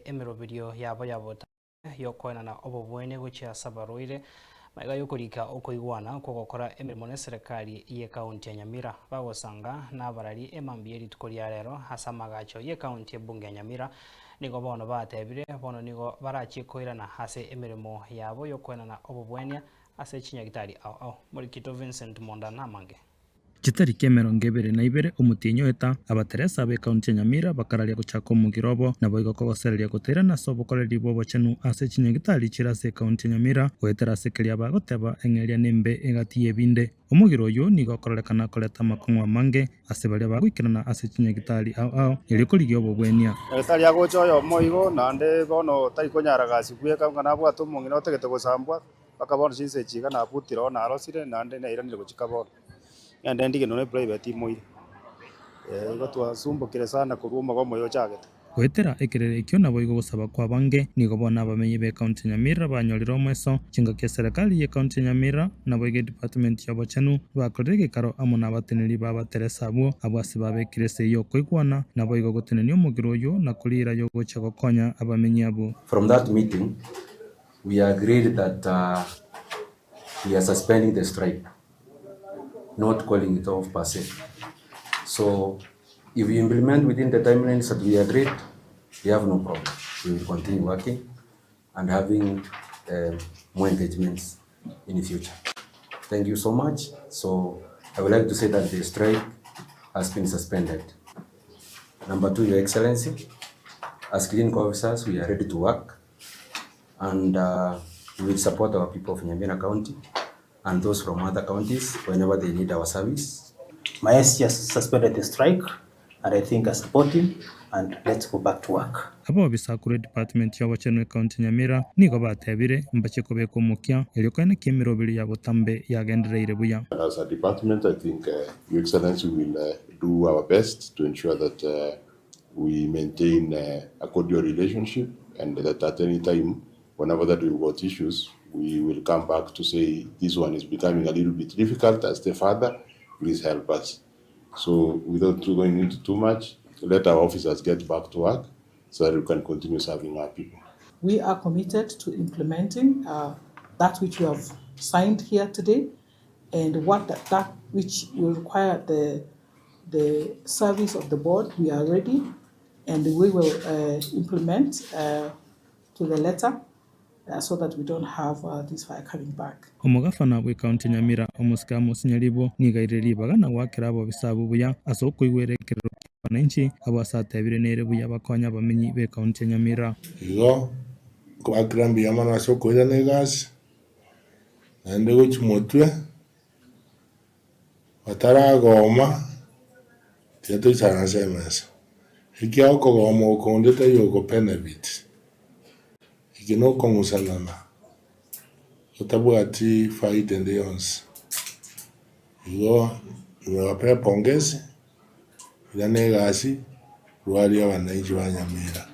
emeroberio yabo ya botambe y'okoenana obobwene gochia ase abarwaire, magega y'okorika okoigwana kw'ogokora emeremo n'eserekari y'ekaunti ya Nyamira. Bagosanga nabarari emambia ye rituko ria rero ase amagacho y'ekaunti ebunge ya Nyamira, nigo bono batebire bono nigo barachie koirana ase emeremo yabo y'okoenana obobwenia ase chinyagitari ao ao. Morikito Vincent Monda namange. Chitariki 22 omotienyi oeta, abateresa b'ekaunti ya Nyamira bakararia gochaka omogiro obo, naboigo kogosereria gotairana ase obokoreri bw'obochenu ase chinyagitari chire ase ekaunti ya Nyamira, goetera ase keria bagoteba eng'eria nembe egati y'ebinde. Omogiro oyio nigo okororekana koreta amakong'u amange ase baria bagoikerana ase chinyagitari ao ao erio korigia obobwenia. Nyagetari agocha oyomo igo, naende bono tari konyara gasi bweka ng'a nabwate omong'ina otagete gosambwa, mpaka bono chinsa echi iga nabutire oo narosire naende nairanire gochika bono. Ngende ndige nonya eprivate imoire. Igo twasumbokire sana korwa omogomo oyo ochagete. Goetera ekerero ekio naboigo gosaba kw'abange, nigo bono abamenyi b'ecounty ya Nyamira banyorire omoeso. Chingaki eserekari y'ecounty ya Nyamira naboigo edepartment y'obochenu bakorire egekaro amo nabateneneri b'abateresa abwo abwo ase babekire esegi y'okoigwana naboigo gotenenia omogiro oyio na koriira y'ogochia gokonya abamenyi abwo. From that meeting we agreed that we are suspending the strike not calling it off per se so If we implement within the timelines that we agreed, we have no problem. We will continue working and having more engagements in the future. Thank you so much. So I would like to say that the strike has been suspended. Number two, Your Excellency, as clinical officers, we are ready to work and we will support our people of Nyamira County and those from other counties whenever they need our service. Maes just suspended the strike and I think I support him and let's go back to work. Abobisa korwa edepartment y'obochenu ecounty ya Nyamira nigo batebire mbache kobeka omokia erio koenekia emeroberi ya botambe yagendereire buya. As a department I think Your Excellency we will do our best to ensure that we maintain a cordial relationship and that at any time Whenever that we've got issues, we will come back to say this one is becoming a little bit difficult as the father, please help us. So without going into too much, let our officers get back to work so that we can continue serving our people. We are committed to implementing uh, that which we have signed here today and what that, that which will require the, the service of the board, we are ready and we will uh, implement uh, to the letter so that we don't have this fire coming back. Omogafana bw'ecounty ya Nyamira, omosike Amos Nyaribo, nigo airire ribaga na goakera abobisa abwo buya ase okoigwera ekerero kia abananchi abwo ase atebire nere buya bakonye abamenyi b'ecounty ya Nyamira. Igo nkobaakera mbuya mono ase okoirana egasi, naende gochia motwe, bataragoma, tiga toisaranse emesa. Ekiagera okogoma oko onde taiyo okobenefit, eke nokong'usanana otabwati faida ende yonsi. Igo nimewapea pongezi, iga na egasi, rwaria abananchi ba Nyamira.